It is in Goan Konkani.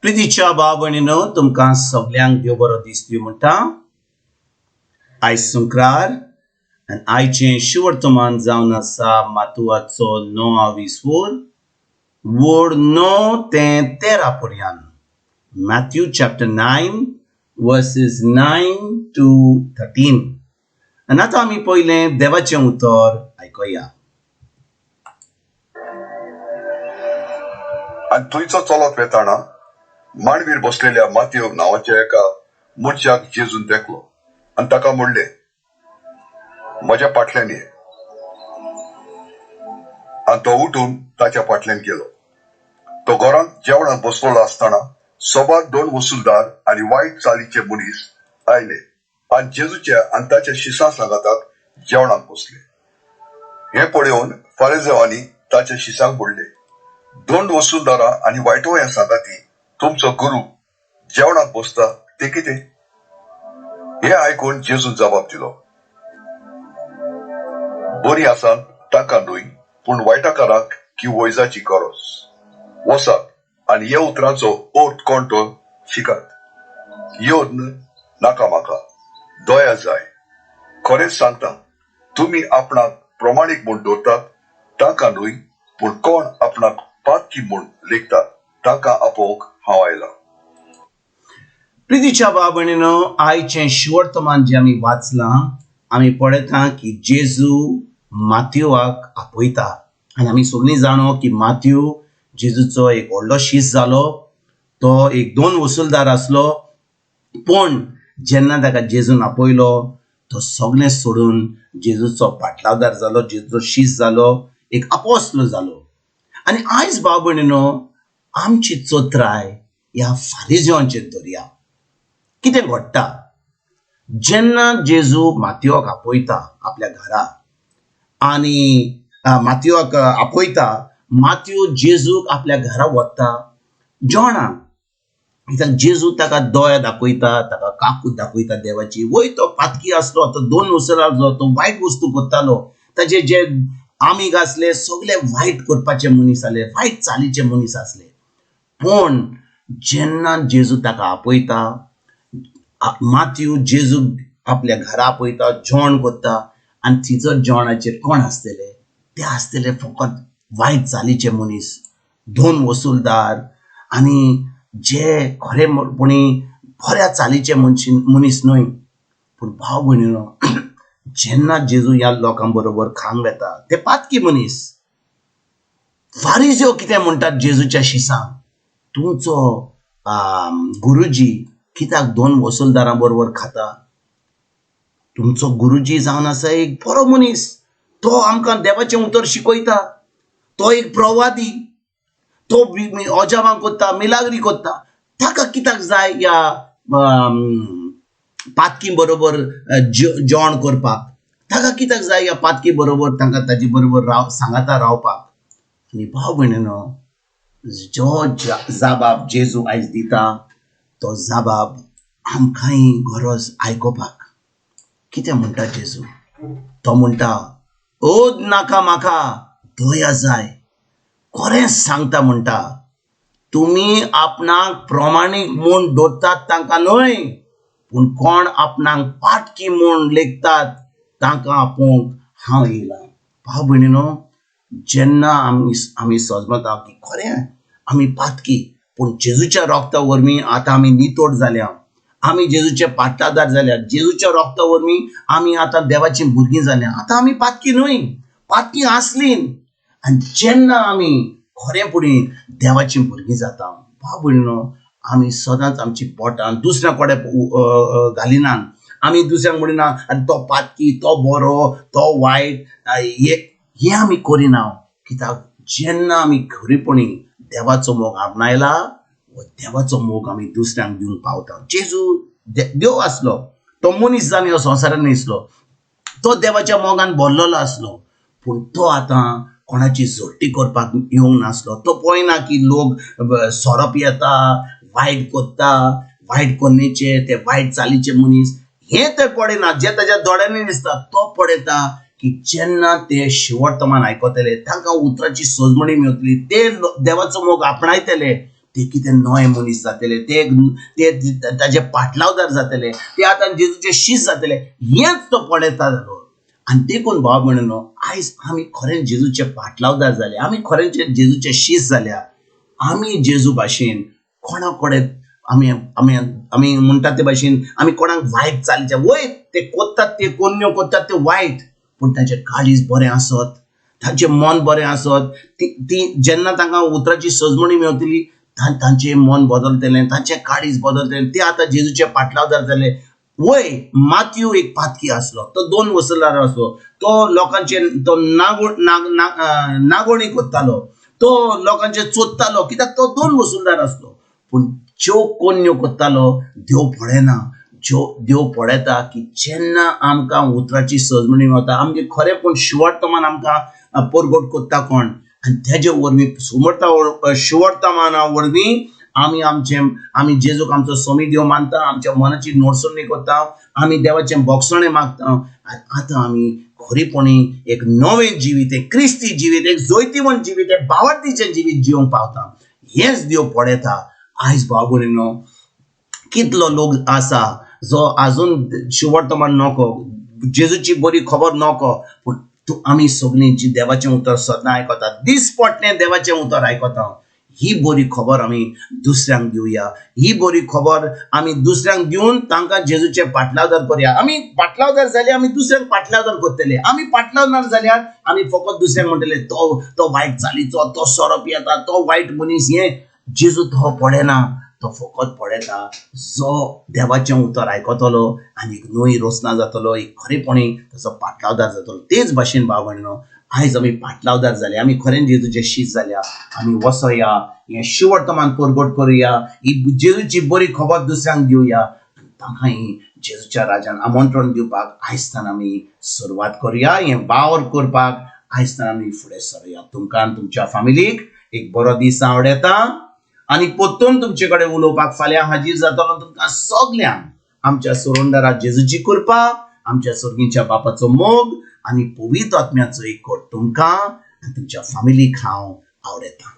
प्रितीच्या भाव भयणीनो, तुमकां सगल्यांक देव बरो दीस दिवं म्हणटा. आयज संक्रार आनी आयचें शिवर्तमान जावन आसा मातुवाचो णवावीस वर वड 9 ते 13 पर्यंत. Matthew chapter 9 verses 9 to 13. आनी आतां आमी पयलें देवाचें उतर आयकुया. आनी थंयचो चलत वेताना मांडवीर बसलेल्या मातेव नांवाच्या एका मनशाक जेजून देखलो आनी ताका म्हणलें, म्हज्या फाटल्यान ये. आनी तो उठून ताच्या फाटल्यान गेलो. तो घरांत जेवणाक बसलेलो आसतना सोबार दोन वसुलदार आनी वायट चालीचे मनीस आयले आनी जेजूच्या आनी ताच्या शिसां सांगाताक जेवणाक बसले. हें पळोवन फारिजेवांनी ताच्या शिसांक म्हणलें, दोन वसुलदारां आनी वायटवया सांगाती तुमचो गुरू जेवणाक बसता ते कितें? हें आयकून जेजून जबाब दिलो, बरी आसात तांकां न्हय, पूण वायटाकारांक की वैजाची गरज. वसात आनी ह्या उतरांचो अर्थ कोण तो शिकात. यत्न नाका म्हाका, दया जाय. खरेंच सांगता, तुमी आपणाक प्रमाणीक म्हूण दवरतात तांकां न्हय, पूण कोण आपणाक पातकी म्हूण लेखतात तांकां आपोवंक हांव आयला. प्रितीच्या भाव भयणीनो, आयचें शिवर्तमान जें आमी वाचलां, आमी पळयता की जेजू माथ्युवाक आपयता. आनी आमी सगळीं जाणो की माथ्यू जेजूचो एक व्हडलो शीस जालो. तो एक दोन वसुलदार आसलो, पूण जेन्ना ताका जेजून आपयलो तो सगळें सोडून जेजूचो पाटलावदार जालो, जेजूचो शीस जालो, एक आपोस्ल जालो. आनी आयज भाव भयणीनो, आमची चोत्राय ह्या फारिजवांचेर दवरया. कितें घडटा जेन्ना जेजू मातयोक आपयता आपल्या घरा आनी मातयोक आपयता, मातयो जेजूक आपल्या घरा वता जेवणाक. कित्याक जेजू ताका दोळे दाखयता, ताका काकूत दाखयता देवाची. वय तो पातकी आसलो, तो दोन वसराचो, तो वायट वस्तू करतालो. ताजे जे आमीग आसले सगळे वायट करपाचे मनीस आसले, वायट चालीचे मनीस आसले. पूण जेन्ना जेजू ताका आपयता, माथ्यू जेजू आपल्या घरा आपयता, जेवण करता आनी थंयसर जेवणाचेर कोण आसतले? ते आसतले फकत वायट चालीचे मनीस, दोन वसुलदार आनी जे खरेपणी बऱ्या चालीचे मनीस न्हय. पूण भाव भयणीनो, जेन्ना जेजू ह्या लोकां बरोबर खांक वेता ते पातकी मनीस. फारिज्यो कितें म्हणटात जेजूच्या शिसांक, तुमचो गुरुजी कित्याक दोन वसुलदारां बरोबर खाता? तुमचो गुरुजी जावन आसा एक बरो मनीस, तो आमकां देवाचें उतर शिकयता, तो एक प्रवादी, तो अजाबां करता, मिलाग्री करता. ताका कित्याक जाय ह्या पातकी बरोबर जेवण करपाक? ताका कित्याक जाय ह्या पातकी बरोबर तांकां ताजे बरोबर राव सांगाता रावपाक? आनी भाव भयणीनो, जो जाबाब जेजू आयज दिता तो जाबाब आमकांय गरज आयकुपाक. कितें म्हणटा जेजू? तो म्हणटा, ओद नाका म्हाका, दया जाय. खरेंच सांगता म्हणटा, तुमी आपणाक प्रमाणीक म्हूण दवरतात तांकां न्हय, पूण कोण आपणाक पाटकी म्हूण लेखतात तांकां आपोवंक हांव येयलां. भाव भयणीनो, जेन्ना आमी सजमता की खरें आमी पातकी, पूण जेजूच्या रोगता वरवीं आतां आमी नितोड जाल्या, आमी जेजूचे पाटलादार जाल्या, जेजूच्या रोगता वरवीं आमी आतां देवाचीं भुरगीं जाल्या. आतां आमी पातकी न्हय, पातकी आसली. आनी जेन्ना आमी खरेपणी देवाचीं भुरगीं जाता, भाव भयणीनो, आमी सदांच आमची बोटां दुसऱ्या कडेन घालिनात. आमी दुसऱ्यांक म्हणिना आनी तो पातकी, तो बरो, तो वायट, हें आमी करिना. कित्याक जेन्ना आमी खरेपणी देवाचो मोग आपणायला, हो देवाचो मोग आमी दुसऱ्यांक दिवंक पावता. जेजू देव आसलो, तो मनीस जावन ह्या संवसारान दिसलो, तो देवाच्या मोगान भरलेलो आसलो, पूण तो आतां कोणाची झोट्टी करपाक येवंक नासलो. तो पळयना की लोक सोरो पियेता, वायट करता, वायट करणेचे ते वायट चालीचे मनीस, हें ते पळयना. जे ताच्या दोळ्यांनी दिसता तो पळयता की जेन्ना ते शिवर्तमान आयकतले, तांकां उतराची सजमणी मेळटली, ते देवाचो मोग आपणायतले, ते कितें नवे मनीस जातले, ते ते ताजे पाटलावदार जातले, ते आतां जेजूचे शीस जातले, हेंच तो पळयता जालो. आनी देखून भाव भयणीनो, आयज आमी खरेंच जेजूचे पाटलावदार जाले, आमी खरेंच जेजूचे शीस जाल्या. आमी जेजू भाशेन कोणा कडेन आमी आमी आमी म्हणटात ते भाशेन आमी कोणाक वायट चालीचे वय ते कोत्तात, ते कोन्न्यो कोत्तात ते वायट, पूण तांचें काळीज बरें आसत, तांचें मन बरें आसत, ती ती जेन्ना तांकां उतराची सजमणी मेवतली तांचें मन बदलतलें, तांचें काळीज बदलतलें, ते आतां जेजूचे पाटलावदार जाले. वय माथ्यू एक पातकी आसलो, तो दोन वसलार आसलो, तो लोकांचे तो नागोणी कोत्तालो, तो लोकांचे चोदतालो, कित्याक तो दोन वसुलदार आसलो. पूण ज्यो कोन्न्यो कोत्तालो देव पळयना, ज्यो देव पळयता की जेन्ना आमकां उतराची सजमणी मेवता, आमगे खरें पूण शिवर्तमान आमकां परगट कोत्ता कोण, आनी तेजे वरवीं सुमर्ता शिवर्तमाना वरवीं आमी आमचें आमी जेजूक आमचो स्वामी देव मानता, आमच्या मनाची नोडसणी करता, आमी देवाचें बोगसणें मागता. आनी आतां आमी खरेपणी एक नवें जिवीत, एक क्रिस्ती जिवीत, एक जैतिवंत जिवीत, एक बावडतीचें जिवीत जिवंक पावता. हेंच देव पळयता. आयज भाव भयणीनो, कितलो लोक आसा जो आजून शिवर्तमान नको, जेजूची बरी खबर नको, पूण तूं आमी सगळीं जी देवाचें उतर सदां आयकता, दिसपट्टें देवाचें उतर आयकता, ही बरी खबर आमी दुसऱ्यांक दिवया. ही बरी खबर आमी दुसऱ्यांक दिवन तांकां जेजूचे पाटलावदार करया. आमी पाटलावदार जाल्यार आमी दुसऱ्यांक पाटलावदार करतले. आमी पाटलावदार जाल्यार आमी फकत दुसऱ्यांक म्हणटले तो तो वायट चालीचो, तो सोरो पियेता, तो वायट मनीस. हें जेजू तो पळयना, तो फकत पळयता जो देवाचें उतर आयकतलो आनी एक नवी रचना जातलो, एक खरेपणी ताचो पाटलावदार जातलो. तेच भाशेन भाव भयणीनो, आयज आमी पाटलावदार जाले, आमी खरेंच जेजूचे शीस जाल्या. आमी वसोया, हें शिवर्तमान परगट करुया, ही जेजूची बरी खबर दुसऱ्यांक दिवया, आनी तांकां ही जेजूच्या राजान आमंत्रण दिवपाक आयजतान आमी सुरवात करुया. हें वावर करपाक आयजतान आमी फुडें सरुया. तुमकां आनी तुमच्या फामिलीक एक बरो दीस आवडटा आनी परतून तुमचे कडेन उलोवपाक फाल्यां हाजीर जातलो. तुमकां सगल्यांक आमच्या सोरंडरा जेजूची कृपा, आमच्या सर्गीच्या बापाचो मोग आनी पवित्र आत्म्याचो एकवट तुमकां आनी तुमच्या फामिलीक हांव आवडटा.